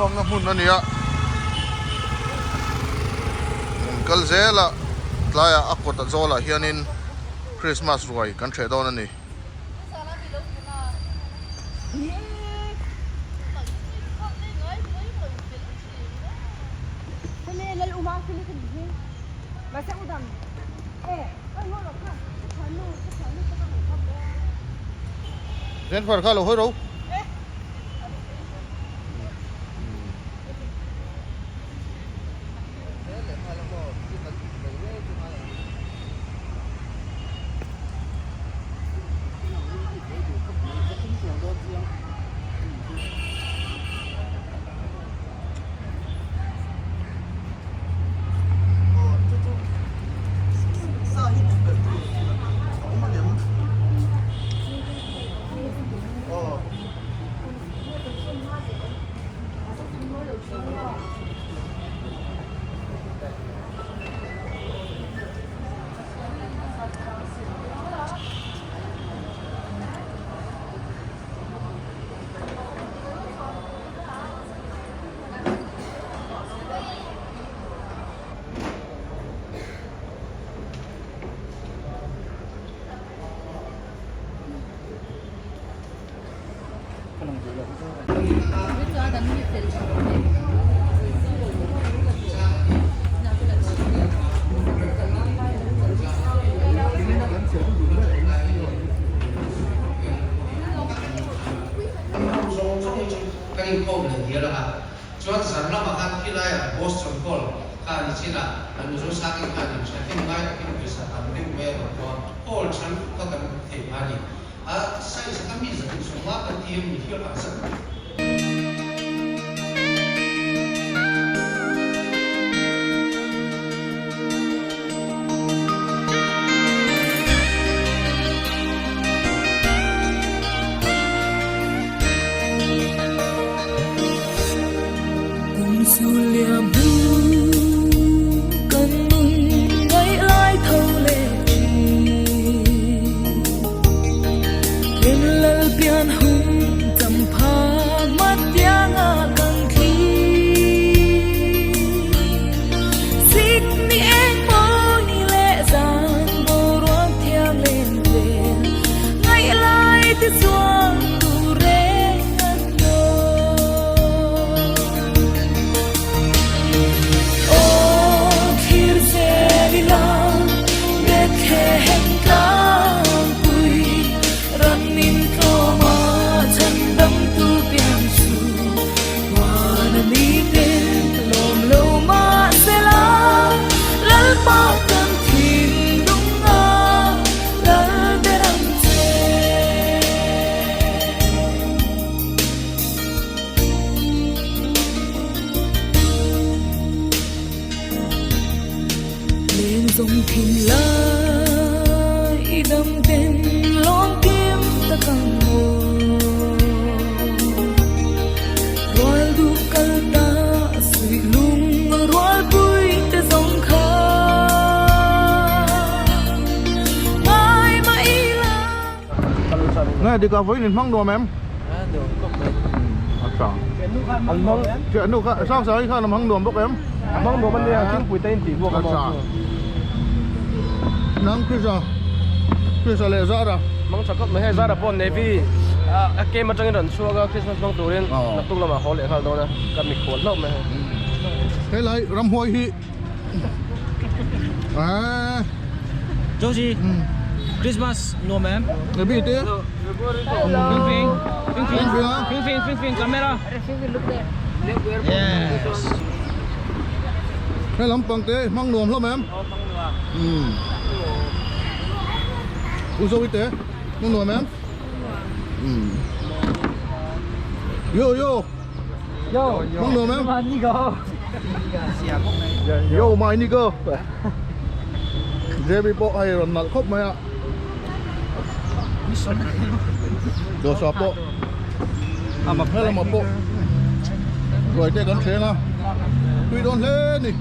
Hmangna hmun a ni a, kan kal zel a tlaiah a kawt a zawlah hianin Christmas ruai kan hreh dawn a ni. Jennifer kha lo hawi ro. Zawng zawng chu kan inkhawm leh dial ang a, chuan zan lamah khan khilaiah Boston Hall kha ni chin a, an Mizo sangin khan in thahnem ngai takin pawisa tam deuh mai a rawn tawh a, hall than kha kan theih phah a ni. A size a mi zat chu nga kan ti em ni hial ang zat. Nge dik a vawiin in hmang nuam em? An hmang Thiannu kha sang sang hi khan a hmang nuam bawk em? A hmang nuam a nia thingpui te in tih buak a maw Nang Krisa Krisa leh Zara Hmang tha khawp mai hei Zara pawh Navy a camp atangin rawn chhuak a Christmas hmang turin naktuk lamah haw leh nghal dawn a ka mikhual hlauh mai hei. Helai ramhuai hi À. Josie, Christmas nuam em? Người bị thế. Phim phim, phim phim, phim phim, phim phim camera. Yes. He lampang te hmang nuam hlawm em? Ừ. U Zoe te, hmang nuam em? Ừ. Yo yo. Yo, Hmang nuam em? Yo. Yo my nigga. JB pawh hei rawn nalh khawp mai a. Joshua pawh he lamah pawh ruai te kan thleng a tui dawn hle a ni.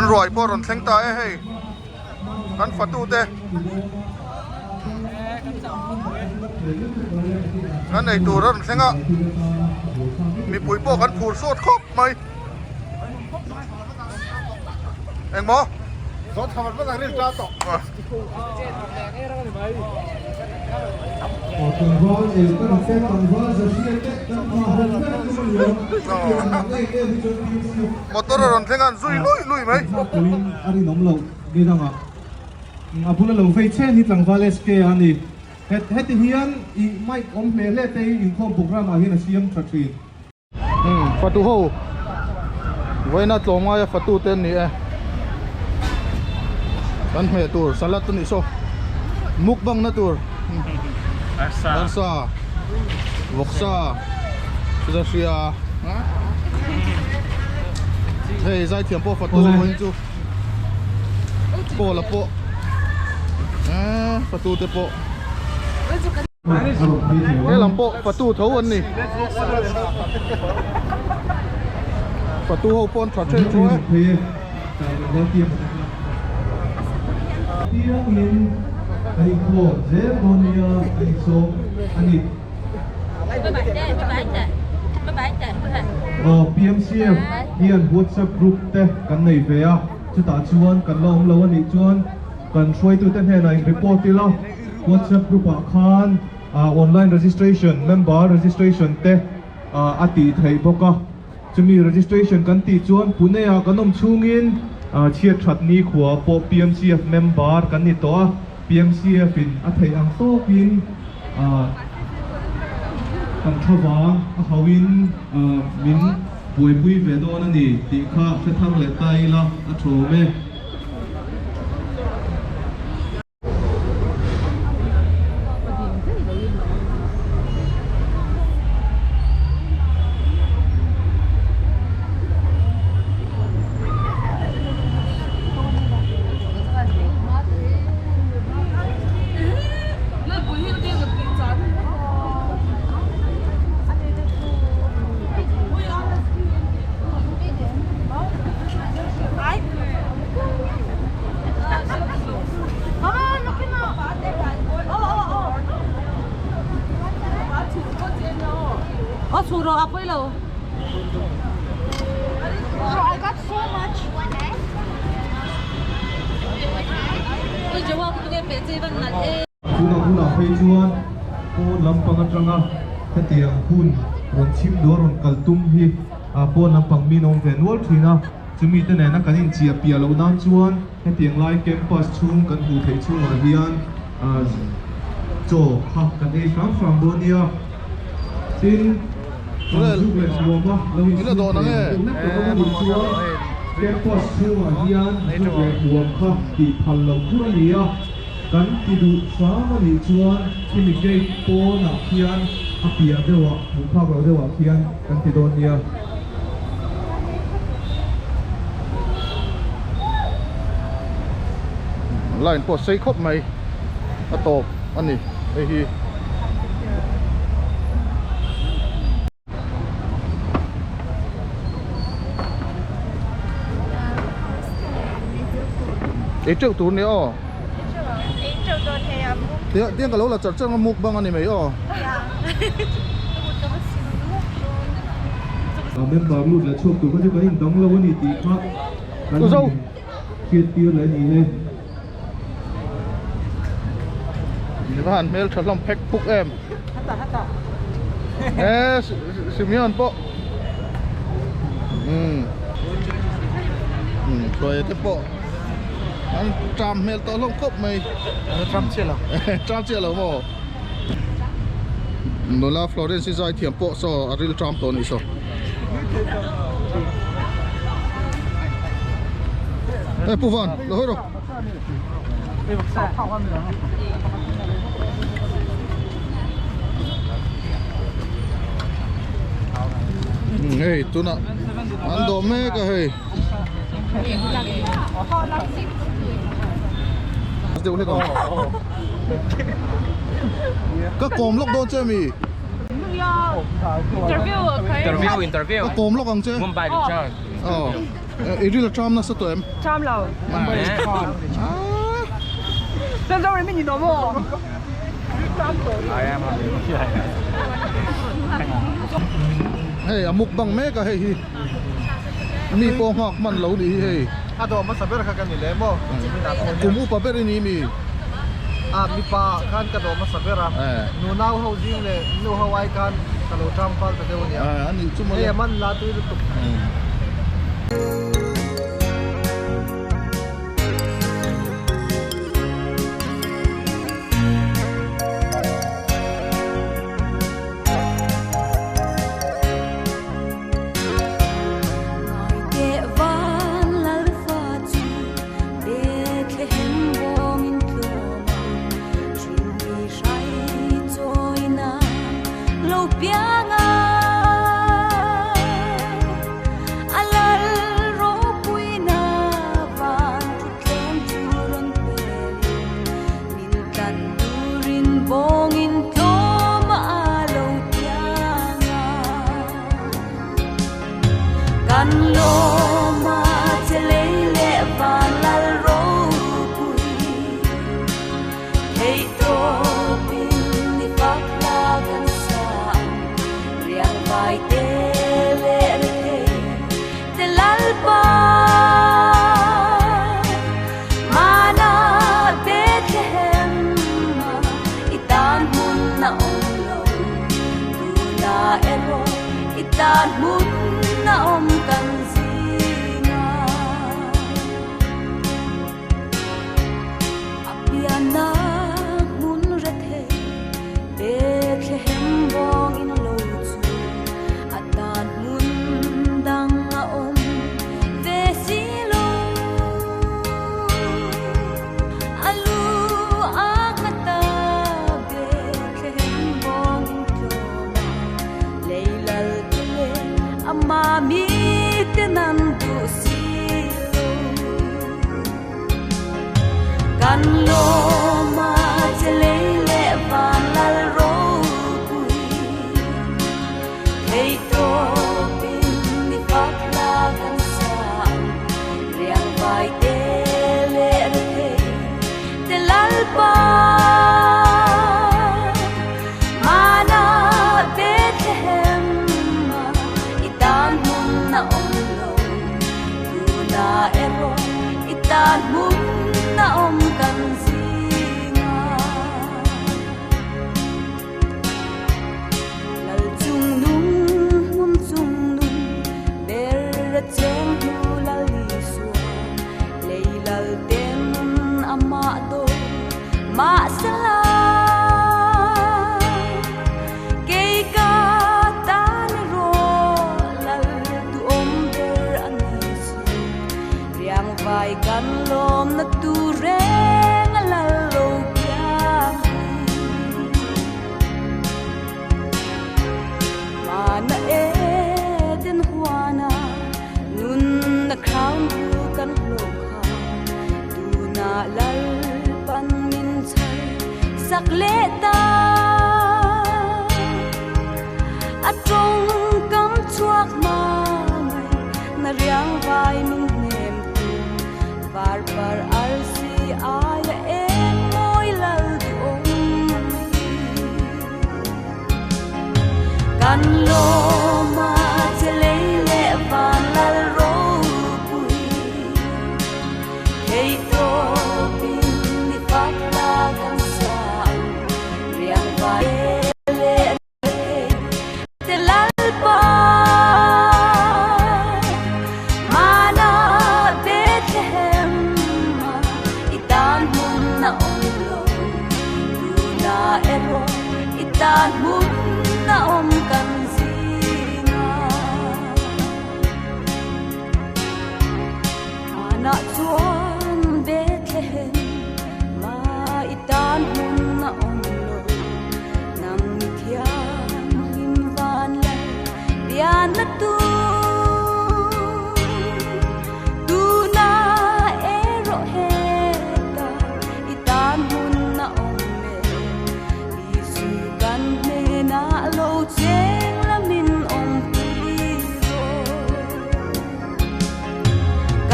Kan ruai pawh a rawn thleng ta e hei kan fatu te kan ei tur a rawn thleng a mipui pawh kan phur sawt khawp mai engmaw Motor a rawn thleng a an zui lui lui mai. A rinawm loh ni dangah a bula lo vei chen hi tlangval SK a ni. Heti hian i mic awm hle hle te hi inkhawm programme ah hian a siam tha thin. Fatu ho vawiina tlawm ngaia fatu te an ni e kan hmeh tur salad a nih saw mukbang na tur arsa vawksa zahria hei zaithiam pawh fatu vawiin chu pawl a pawh fatu te pawh. He lam pawh fatu tho an ni. Fatu ho pawh an tha then thu e. PMCF hian WhatsApp group te kan nei ve a, chutah chuan kan la awm lo a nih chuan kan hruaitute hnenah in report ila. WhatsApp group ah khan online registration member registration te a tih theih bawk a, chumi registration kan tih chuan Pune ah kan awm chhungin chhiat that ni khua pawh PMCF member kan ni tawh a, PMCF in a theih ang tawkin kan thlavang a hauhin min buaipui ve dawn a ni tih kha hre thar leh ta ila a thawm e. Tunah hunah phei chuan pawn lampang atanga hetiang hun rawn chhim duh a rawn kal tum hi pawn lampang min awm ve nual thin a. Chumi te nena kan inchiah piah loh nan chuan hetiang lai campus chhung kan hmuh theih chhungah hian chaw kha kan ei hram hram dawn nia. Tin, kan zuk leh hmuama lo inchhung thei ang deuh hlek tak awm a nih chuan campus chhungah hian zuk leh hmuam kha tih phal loh bur a ni a. Kan ti duh hram a nih chuan khimi gate pawnah khian a piah deuhah hmuh phak loh deuhah khian kan ti dawn nia. Line pawh sei khawp mai a tawp a ni hei hi. Ei teuh tur nia aw. Tiang ka lo la char char ang a mukbang a ni mai aw. Member lut leh chhuak tur kha chu kan indang lo a ni tih kha kan hriat tir leh a ni e. Ni va han hmel tha hlawm phek phuk em. E Simeon pawh. Um. Um hruaia te pawh an tram hmel tawh hlawm khawp mai. Tram chiah lo. Tram chiah lo maw? Nula Florence hi zai thiam pawh saw a ril tram tawh anih saw. Ê Pu Van, lo hawi rawh. Hei tunah an dawh mek a hei. Deuh hlek ang. Ka kawm lawk dawn che mi. Interview interview. Ka kawm lawk ang che. Mumbai return. Aw. I ril a tram nasa tawh em? Tram lo. Chuan zo remi ni tawh maw? Hei a mukbang mek a hei hi mi pawh nghak hman lo nih hi hei. A dawh hmasa ber kha ka ni leh maw? Kum upa ber i ni mi? A mipa khan ka dawh hmasa ber a, nu nau ho zing leh nu ho ai khan ka lo tang fal ta deuh a nia. A nih chu mawle. Hei a man la tui lutuk.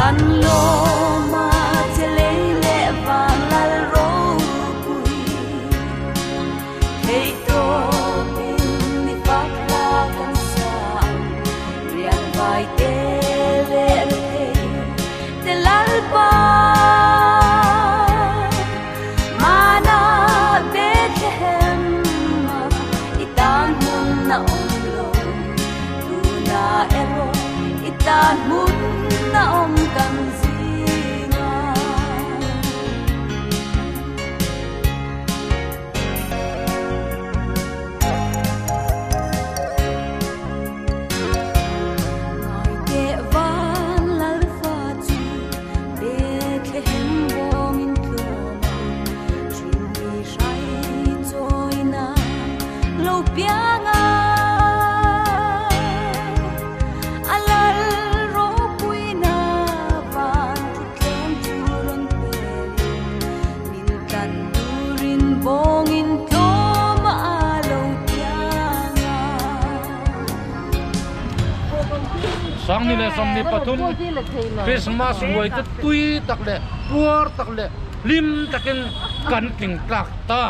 Kan lawma che lei leh van lal ropui Thei tawpin ni fak hla kan sa ang Rian vai te leh rethei te lalpa Mana Bethlehem ah i tan hmun a awm lo Tuna erawh i tan hmun a awm kan zinga. Ngaiteh van lalfa chu Bethlehem bawngin tlawm a, Trinmi hrai chawina lo piang a. A lal ropuina van thutthleng chu rawn pel in, min tlan turin bawngin tlawm a lo piang a. Sangni leh 23 Christmas ruai te tui tak leh puar tak leh hlim takin kan tling tlak ta.